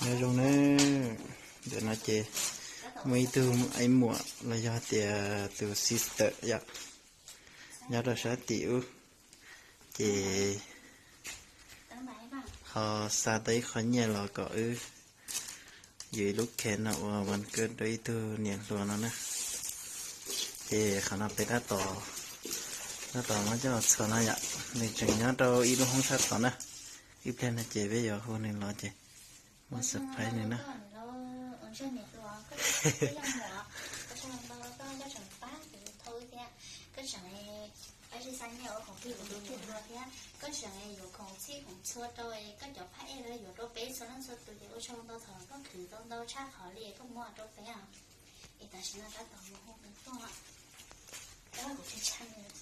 Nyob zoo na, ntawm no ces muaj ib tug ev muam los yog tias tus sister yom, nyob rau sab tim ub, ces ho xa tau ib qho nyiaj los kom wb yuav ib lub khev no ua vas kawj rau ib tug niam hluas no na. Ces qhov no peb tab tom, tab tom muab coj los txhua no yom, nws tseem nyob rau ib lub hoob sab tod na. Ib pliag no ces peb yuav hu nws los ces muab surprise nws na. Koj tseem yuav khoom txhij khoom txhua rau koj cov phab ej yuav rau peb txhua leej txhua tus ces ua tsaug ntau thaum koj khwv tau ntau tshaj qhov li koj muab rau peb os. Es tam sim no tab tom mus hu nws tuaj. Tab kuv tsis tshaj nws,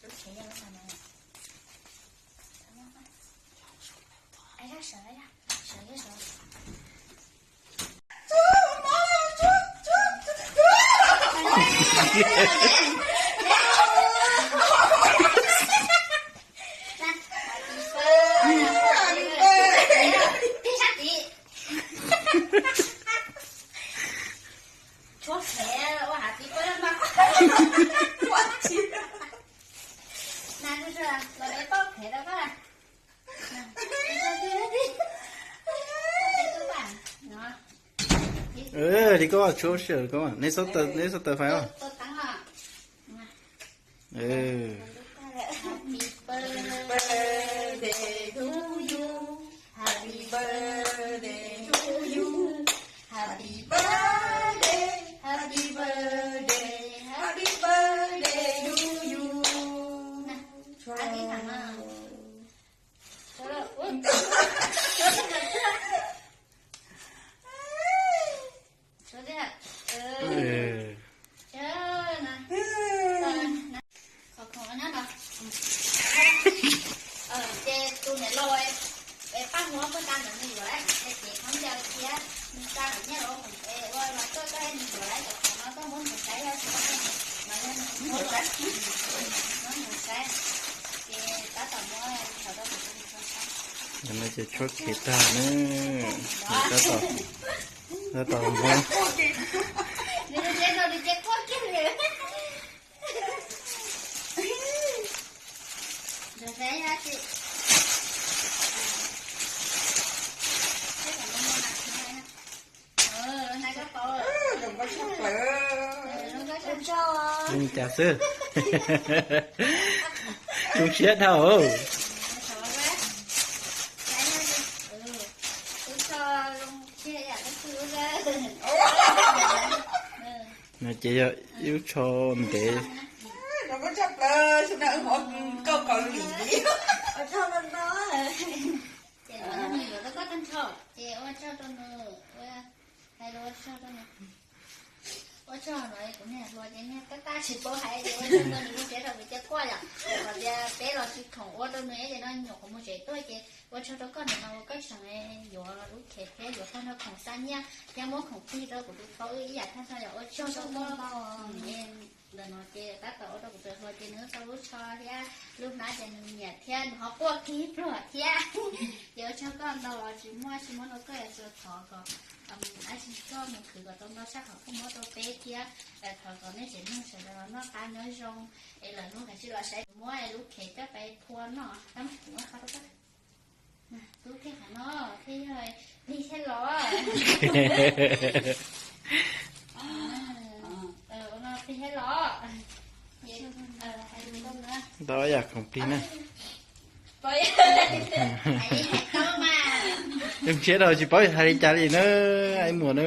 lub khev yog lub no na. Sawv, sawv, sawv. Tshuab khev ua happy birthday. Li koj tshuab sawv koj, neb xub tawm fais os. Happy birthday to you. Happy birthday to you. Happy birthday, happy birthday, happy birthday to you. Thov thib thab no. Thov thib. Qhov khoom nyob no. Ces tus niam laus es pab muab pab tag ntawd nws yuav lawm, ces kev khaub ncaws thiab nws tag nws nyiaj los khoom es ua los tuaj tuaj nws yuav lawm, cov khoom no tuaj muab nws saib, yog tsis muab nws, no yog nws muab los, muab nws saib. Ces tab tom muab thaum rau kuv tus nws saib. Ntawm no ces tshuab khev tag na, tab tom, tab tom muab. Nws nws ces quaj kiag li. Zoo cas xwb. Zoo siab dhau. No ces yog ib lub tsho ntev. Ces ua tsaug rau nws, hais ua tsaug rau nws, ua tsaug no kuv niag hluas ces niag tab tab tsis paub hais ces ua tsaug rau nws lub siab rau nws cia quaj yom. Qhov tias peb los tsis khoom ua rau nws ces no nyuam qhuav mus tsev tuaj ces ua tsaug rau koj ntawm no uas koj tseem yuav lub khev thiab yuav tag nrho khoom xa nyiaj thiab muab khoom plig rau kuv tus phauj wb ib yam tag nrho yom. Ua tsaug rau koj. Ntawm no ces tab tom ua rau kuv tus hluas ces nws tau lub tsho thiab lub hnab ces nws nyiam thiab nws ho quaj kiag pluag thiab. Ces ua tsaug koj ntau los tsis muaj tsis muab rau koj, yuav tsum thov kom dab tsi koj mus khwv kom tau ntau tshaj qhov koj muab rau peb thiab. Thov kom nej tsev neeg sawv daws los noj qab nyob zoo es lwm hnub kav tsij los saib kuv muab lub khev coj pais phua noj. Tab mas kuv muab qhov rau koj. Tub kiag qhov no thiaj yog plig thiab los. Plig thiab los. Ntau yam khoom plig na. Zoo siab dhau tsis paub hais li cas li na, ib muam na.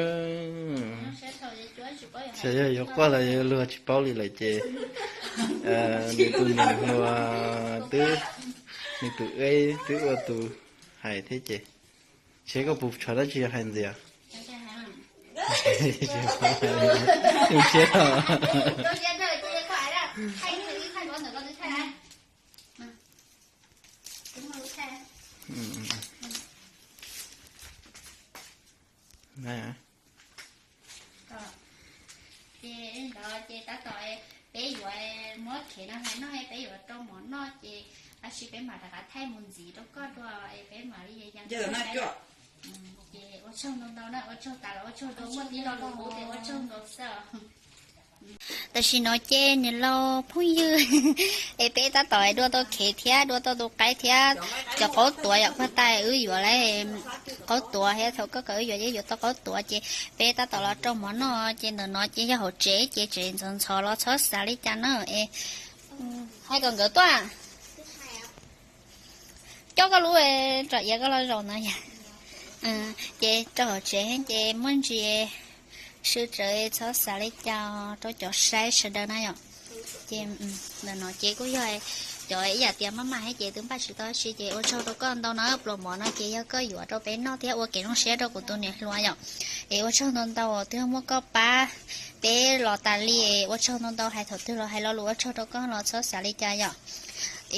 Txawm yog yuav quaj los yuav luag tsis paub li lawm ces nws tus niam hluas twb, nws tus eb twb ua tus hais thiab ces. Seb koj puas tshua dab tsi hais ntxiv. Zoo siab os. Ces ntawd ces tab tom peb Peb yuav muab khev no hais noj, peb yuav rau mov noj ces tab sis peb mam rov qab thaij mus ntxiv rau koj dua es peb mam li ya. Ces ua tsaug ntau ntau na, ua tsaug tas los ua tsaug rau muaj tib lo lus ua tsaug ntau xwb. Tam sim no ces niam laus phooj ywg, es peb tab tom dua tau khev thiab dua tau tus qaib thiab cov qaub tuav yom, puag ta wb yuav lawm qaub tuav thiab thaum koj kom wb yuav yeej yuav tau qaub tuav ces peb tab tom los rau mov noj ces ntawm no ces yog hauv tsev ces tsev ntxhov ntxhov los txhob xav li cas na es hais kom nkawd tuaj coj koj lub tsom iav koj los zaum no yom. Ces rau hauv tsev ces muaj ntsis sw tsawv txhob xav li cas rau cov saib sawv daws na yom. Ces ntawm no ces kuj yog cov ib yam tias maj mam thiab ces twb npaj tsis tau dab tsi ces ua tsaug rau koj ntau na, pluas mov no ces yog koj yuav rau peb noj thiab ua kev zoo siab rau kuv tus niam hluas yom. Es ua tsaug ntau ntau twb muab koj pab peb los tas li, ua tsaug ntau ntau hais thaum twg los hais lo lus ua tsaug rau koj los txhob xav li cas yom.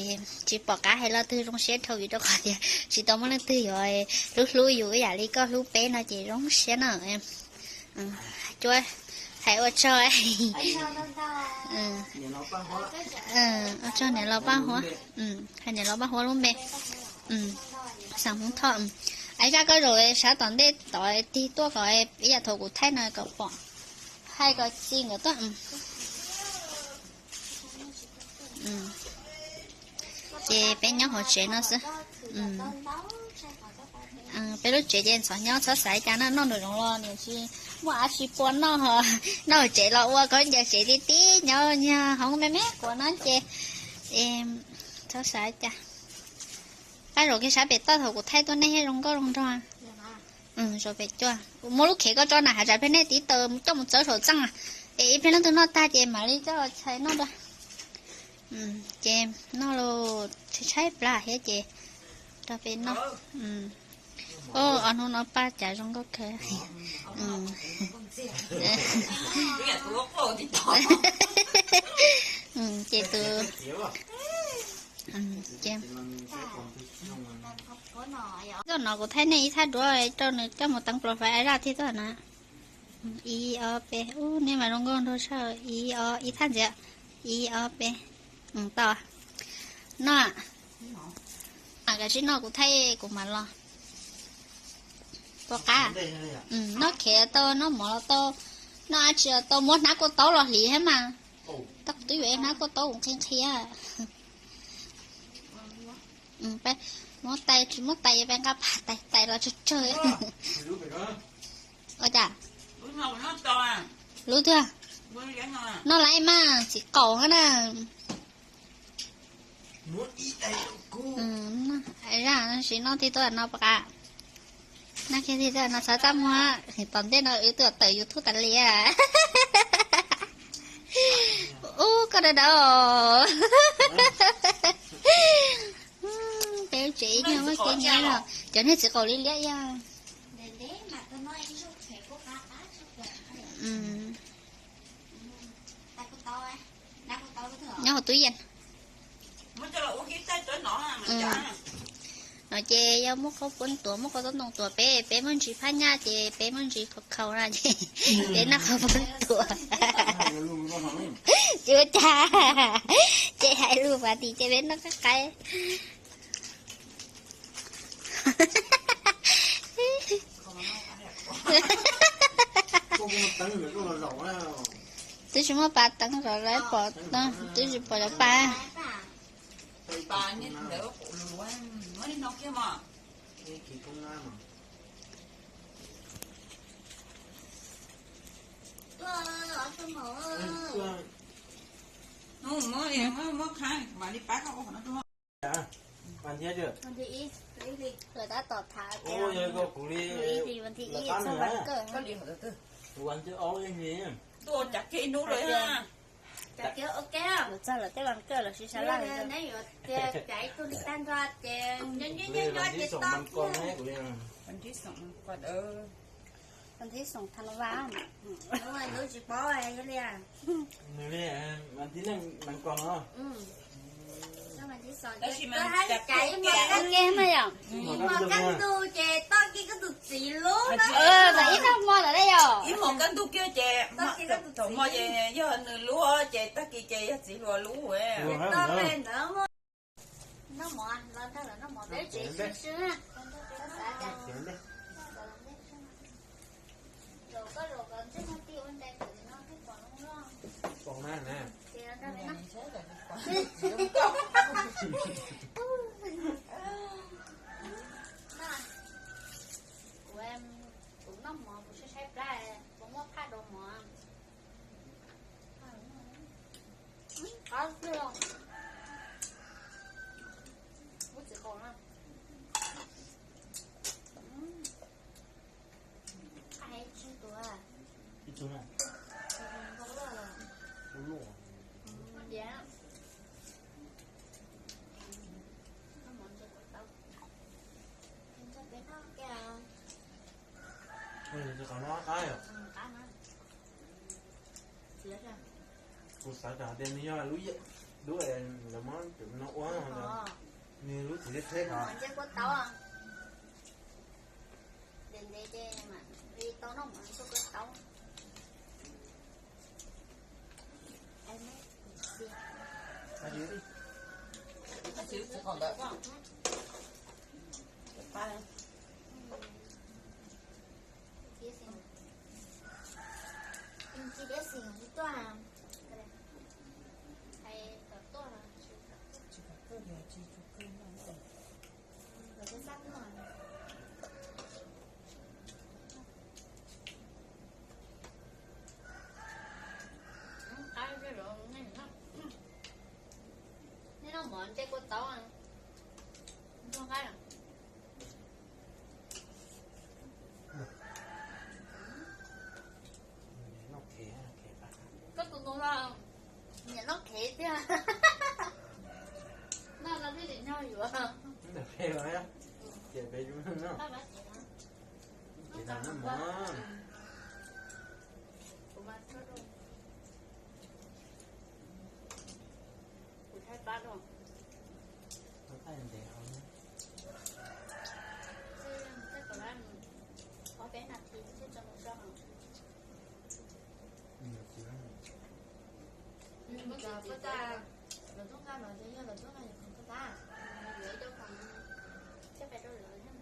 Es tsis pom qab hais lo twg zoo siab dhau vim rau qhov tias tsis tau muaj leej twg yuav hlub hlub yus ib yam li koj hlub peb no ces zoo siab na. Cuab hais ua tsaug, ua tsaug niam laus Paj Huab, hais niam laus Paj Huab lub npe. Xeem Hmoob Thoj. Ais zaj koj zaum sab tom ntej tod tig tuaj kom ib yam thaum kuv thaij no kom pom, hais kom txi nkawd tuaj. Ces peb nyob hauv tsev no xwb. Peb lub tsev ces ntxhov nyob txhob xav li cas na, noj nraum zoov los niam tsis muaj dab tsi pua noj, noj hauv tsev los ua khaub ncaws tsev tib tib nyob nyag hoob me me quav no ces txhob xav li cas. Pab zaum kiag sab pem toj thaum kuv thaij tuaj nej thiaj zoo nkauj zoo nraug. Zaum pem cuaj, muab lub khev koj tso na, hav tsam pliag nej tiv taws coj mus txawb saum txaj, es ib pliag leej twg noj tag ces mam li coj los txhais noj dua. Ces noj los tshaib tshaib plab thiab ces rau peb noj. Ob hnub no paj cav zoo nkauj kawg. Ces tus, tuaj no kuv thaij nej ib thaj duab rau nws coj mus teeb profile zaj thiab tuaj na. Ib ob peb, ub, nej mas zoo nkauj nraug tshaj, ib ob, ib thaj ntxiv, ib ob peb, tau. Noj, kav tsij noj kuv thaij kuv mam los. Pom qab, noj khev tau, noj mov los tau, noj dab tsi los tau, muab hnab kua taub los hliv thiab mas. Twb yuav ib hnab kua taub nqhis nqhis. Muab tais, tsis muab tais, peb nqa pas tais, tais los tsawg tsawg. Ua cas? Lub twg? Noj laiv mas txiv qaum na. Zaj no sis noj tig tuaj no pom qab. Noj kiag tig tuaj no txhob txaj muag, tom ntej no wb tuaj tawm YouTube tas li. Ub, koj dawb dawb. Peb lub tsev ib nyuag muaj kev nyiam los cov niag txiv qaum liab liab yog. Nyob hauv tub yees. No ces yog muaj qhov puab tuav, muaj qhov tub ntoo tuav peb, peb muaj ntsis phaj nyaj ces peb muaj ntsis khaus khaus na ces peb noj qhov puab tuav. Ces ua cas, ces hais lus mas tim ces peb noj qab qaib. Twb tsis muaj pas teeb zom zaws pom, twb tsis pom cov pas. Lawv tab tom tham tias mus ib hlis vas thib ib txog vas kawm. Lawv txog lawv tej vas kawm lawv sib sab laj. Neb yuav tias cas ib tug li tag nrho ces nyob nyob nyob ces toj thiab. Vas thib xoom tha no vas. Lub tsis paub li. Tab sis mas cas ib mos kaj ntug ces toj kiag koj tus Txiv lub, ib tag hmo ntawd yog ib hmos kaj ntug kiag ces, thaum hmo ces yog nws lub ces tag kis ces yog txiv hluas lub. Noj mov los nrog lawv noj mov peb tsev sib sib na. Kuv, kuv noj mov kuv saib saib plab, kuv muab phaj rau mov. Qab tiag. Lub txiv qaub na. Qab heev tsis tu. Ib tug na. Ub luaj. Diav. Noj mov ntshe kuv tau. Nrog peb noj kiag. Ua li tsis qab no qab yom. Qab na. Kuv xav tsam tias nws yog lub, lub lawv muab cov no ua, nws lub txiv teb teb no. Ntshe kuv tau. Ntev ntev ces mam li tau noj mov ntshe kuv tau. Nej noj mov ntshe kua tau. Nrog nqaij. Koj tus nus los nyiam noj khev tiag. Noj no thiaj li nyog yuav. Ces peb yus noj. Ces noj mov. Kuv thaij pab rau. Thaij ntev hauv. Thaij kom lab ob peb nas this thiab tso mus so hauv. Lawv tuaj nqa los ces yog lawv tuaj nqa yus khoom tuaj pab. Yuav ib co khoom thiab pais rau lawv thiab.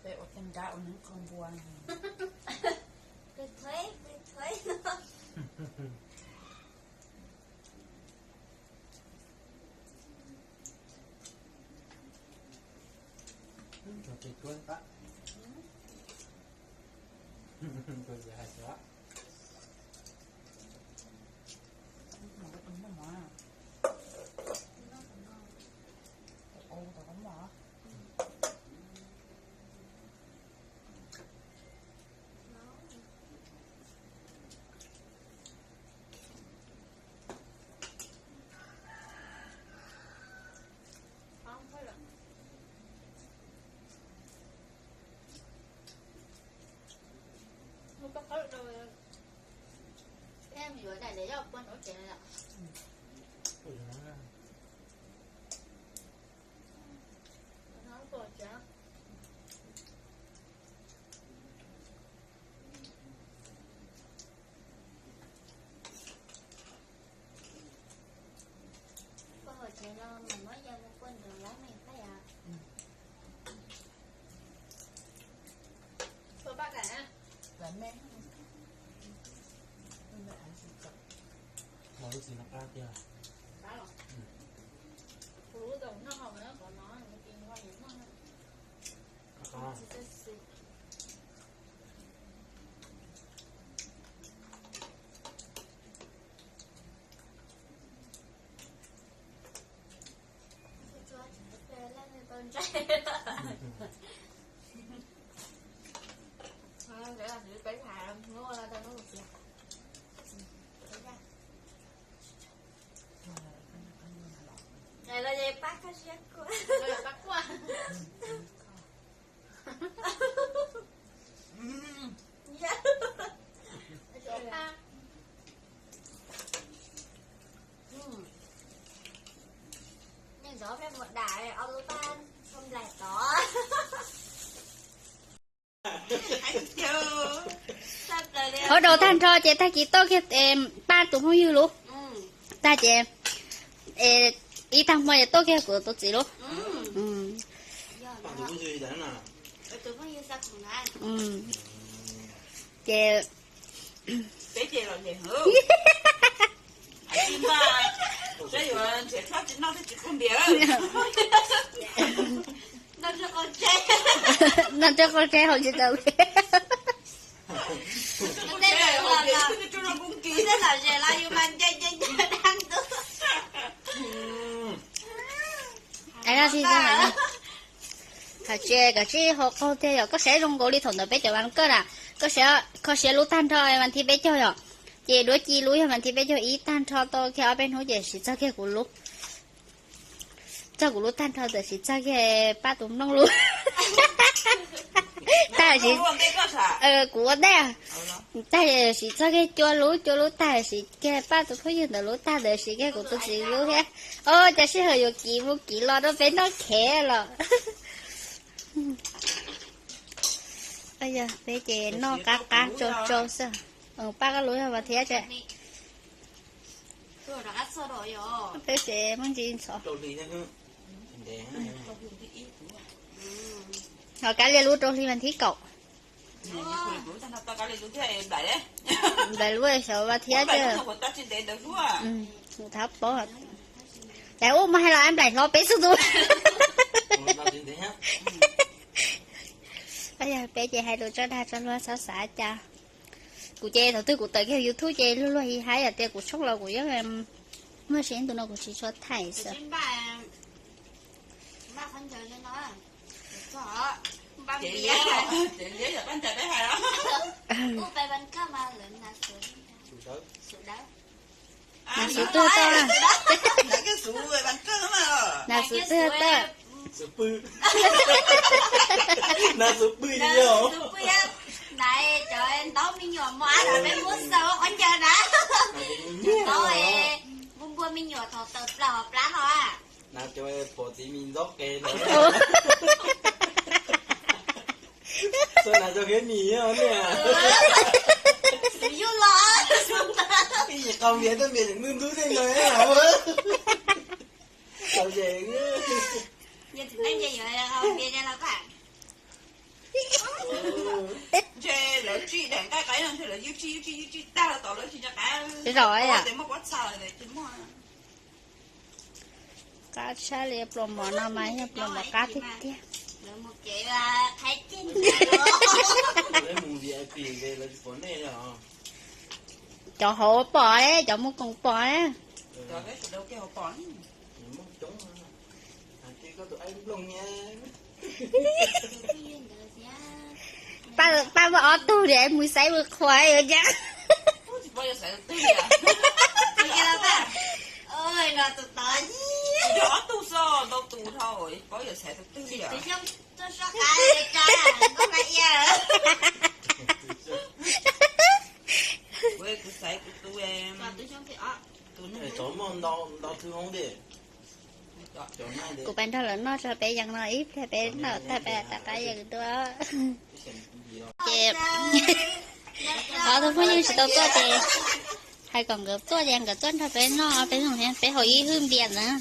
Peb ua tej nrab ua nws qhov npua. Peb thuav, peb thuav. Tsuas peb tuab nqab. Tus yawg hais tias, mov koj tus noj mov na. Tus ua tus koj mov. Mus koj qhov rau, em yuav daim lawv yog pua nrov tsev lawm. Koj hauv tsev los mam muab yas mus pua nrov lab me phaj yom. Pua paj kam na. Lab me. Mos lub txiv no qab tiag. Qab los? Kuv lub tau noj hauv no, qhov no kuv tsis noj noj. Qab. Peb los peb tham, muab ua los tau muab mus tiag. Los pab koj siab. Hauv rau tag nrho ces tag kis tuaj kiag pab tus phooj ywg lub tag ces ib tag hmo ces tuaj kiag kuv tus txiv lub. Ces noj rau qau tseb hauv tsis tau. Koj tsis hau qaug tiag yog koj saib zoo nkaus li thaum ntawd peb cov vas kawj na, koj kho siab lub tag nrho vas thib peb caug yom, ces duab ci lub yog vas thib peb caug ib tag nrho tau kiag ob peb hnub ces siv txog kiag kuv lub. Txog kuv lub tag nrho txawm siv txog kiag pab tus mloog lub. Tag kuv ua ntej, tag siv txog kiag cua lub, cua lub tag siv kiag pab tus phooj ywg ntawd lub tag ntawd siv kiag kuv tus txiv lub thiab. Os, cov sij hawm yuav kiv mus kiv los rau peb noj khev los. Peb ces noj qab qab tsau tsau xwb. Pab koj lub yog vas thiab tse. Peb ces muaj ntsis ntxhov. Ho kab lia lub rau hli vas thib kaum. Nplaim lub xyov vas thiab tse. Thab paub. Cas ub mas hais los nplaim hlo peb xub tus. Peb ces hais lus tso dag tso luag xav xav cas. Kuv ces thaum twg kuv tawm kiag YouTube ces luag luag hi hais yom tias kuv tshooj los kuv yeej muaj sia tus no kuv tsis tshua thaij xwb. Nas xuv twg tau? Nas xuv twg tau? Nas xuv pw. Nas xuv pw yog. Nais cov ntaub me nyuam mos ab no peb muab xaws ua qhov ncauj na. Ntaub npua npua me nyuam thaum tawm plaws hauv plab no. Nas cov pom txiv mis ntxob qe ntawd. Xav nas cov khiav mis niam. Xwm yug los. Ib yim qau npias tuaj npias tseem ntuj ntub tej no. Tau ces. Yog txiv neej ces yuav qau npias los. Ntshe lawv tsij daim nqaij qaib no ntshe lawv yub tsij yub tsij yub tsij tag los tom lawv tsis nco qab. Zom. Qab tshaj li pluas mov no mas yog pluas mov qab tiag tiag. Cov hauv pom, cov muaj koom pom. Pab muaj ob tug li mus xaiv ua qhua yuav cas. Kuv pais nrog lawv noj tso peb yees no ib pliag peb noj tag peb rov qab yees dua. Ces ob tug phooj ywg tsis tau tuaj ces hais kom nkawd tuaj ces nkawd tuaj nrog peb noj peb zoo thiab peb haus ib hwj npias ntawd.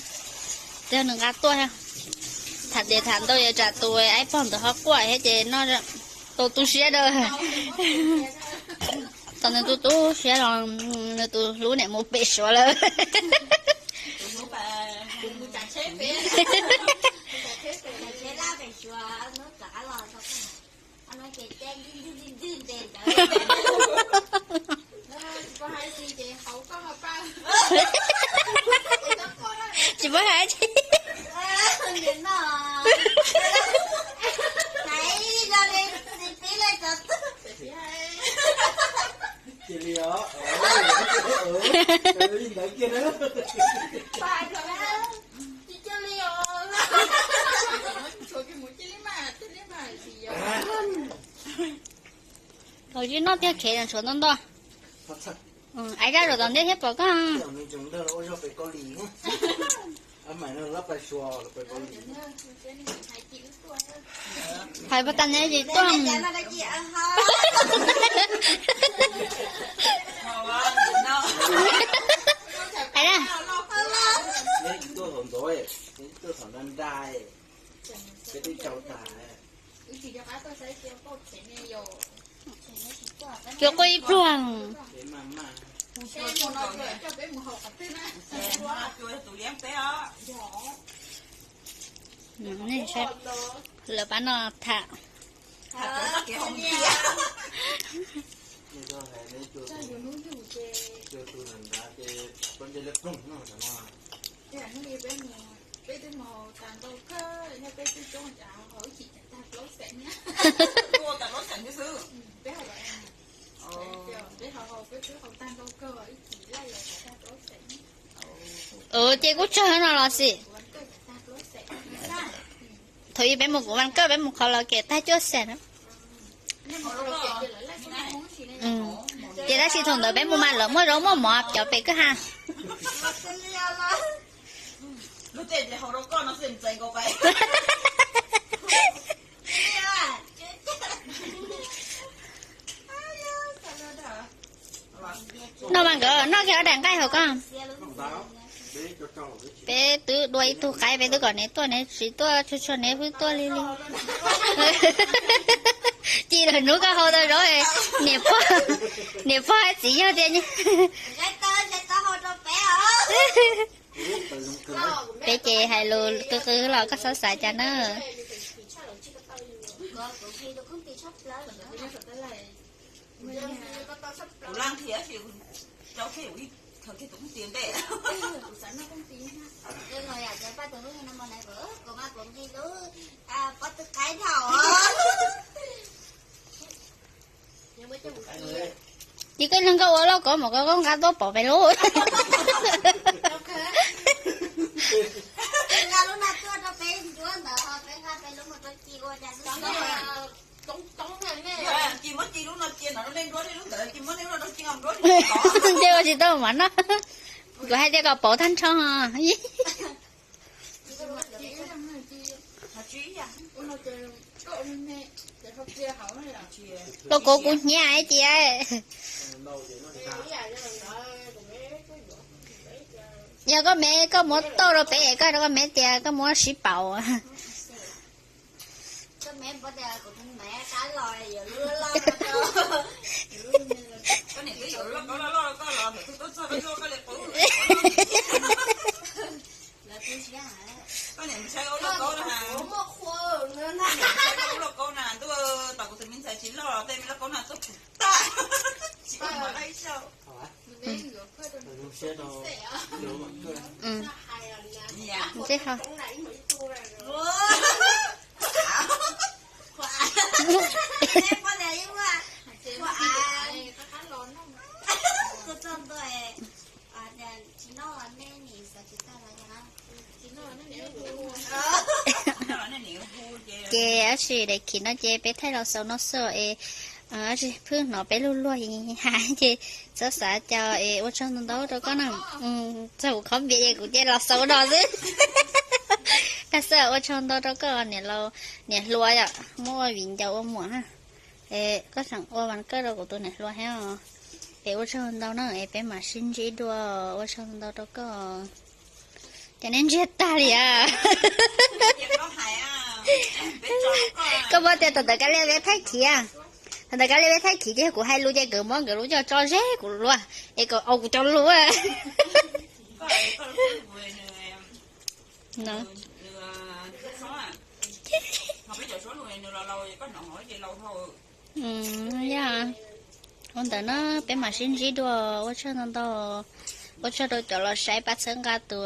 Ces nws nqa tuaj thiab. Tham tias tham ntau yuav tsam tus aib pog ntawd ho quaj thiab ces noj tau tu siab rau. Thaum nws tu tu siab los nws tus hlub niam mus pem Suav lawm. Tsis paub hais tsis. Cia li os. Ntawd kiag na. Thaum tsis noj tiag khev tshuav ntau ntau. Ais zaj zaum tom ntej thiab pom koj. Hais pab tas neb tsis tuaj. Hais na. Cua quaj ib pluag. Lawv pab no tham. Ces kuj tsawg no los xij. Thaum ub peb mus kuv vas kawj peb mus qhov los kev tag cuaj xees na. Ces tab sis thaum ntawd peb mus mas lawv muaj zaub muaj mov cov pem kwj ha. Noj mas nkawd noj kiag ob daim nqaij hauv koj. Peb twb dua ib tug qaib peb twb kom neb tuaj neb tsis tuaj tsuag tsuag neb pheej tuaj li li. Ci lawm hnub koj hau tau zaub, niam pog, niam pog hais txiv yog tias peb ces hais lus qw qw los koj txhob xav cas na. Ces koj leeg koj ua lauj kaub mas koj nqa tuaj pov peb lub. Ntshe ua tsis tau mas no. Kuv hais tias kom pauv tag nrho. Lauj kaub kuv hnyiab cia. Yog koj me koj muab tauj rau peb es koj rau koj me tias koj muab sib pauv. Koj niam ntshai ua lauj kaub na, ua lauj kaub na ntuj, tos kuv tus me ntxhais tsis loj tej me lauj kaub na tuaj pum tag, tsis ua mas ib zaug. Ces tab sis daim khiv no ces peb thaij los xaus no xwb es, tab sis pheej hnov peb luag luag hais ces txhob xav cas es ua tsaug ntau ntau rau koj na. Txog kuv khob npias ces kuv cia los xaus no xwb. Tag xwb ua tsaug ntau rau koj niam laus niam hluas yom, muab ua viv ncaus ua muam na. Es koj tseem ua vas kawj rau kuv tus niam hluas thiab os. Es ua tsaug ntau na es peb mam sib ntsib dua, ua tsaug ntau rau koj. Ces neb ntsiag tag li as. Koj muab tias thaum ntawd kav liam peb thaij khiv, thaum ntawd kav liam peb thaij khiv ces kuv hais lus ces nkawd muab nkawd lub coj tso ze kuv lub, es kom au kuv cov lus. Yog, ua ntawd na peb mam sib ntsib dua, ua tsaug ntau ntau, ua tsaug rau cov los saib pab txhawb nqa tus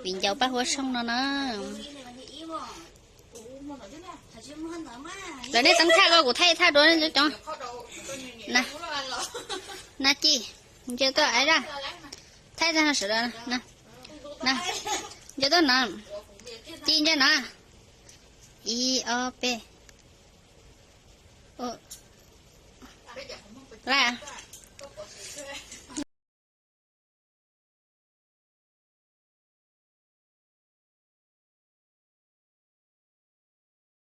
viv ncaus Paj Huab Tshooj no na. Lawv nej teeb thaj ko kuv thaij thaj dua cov. Na Ci, nce tuaj ai da, thaij tag sawv daws. Nce tuaj na, Ci nce na, ib ob peb, la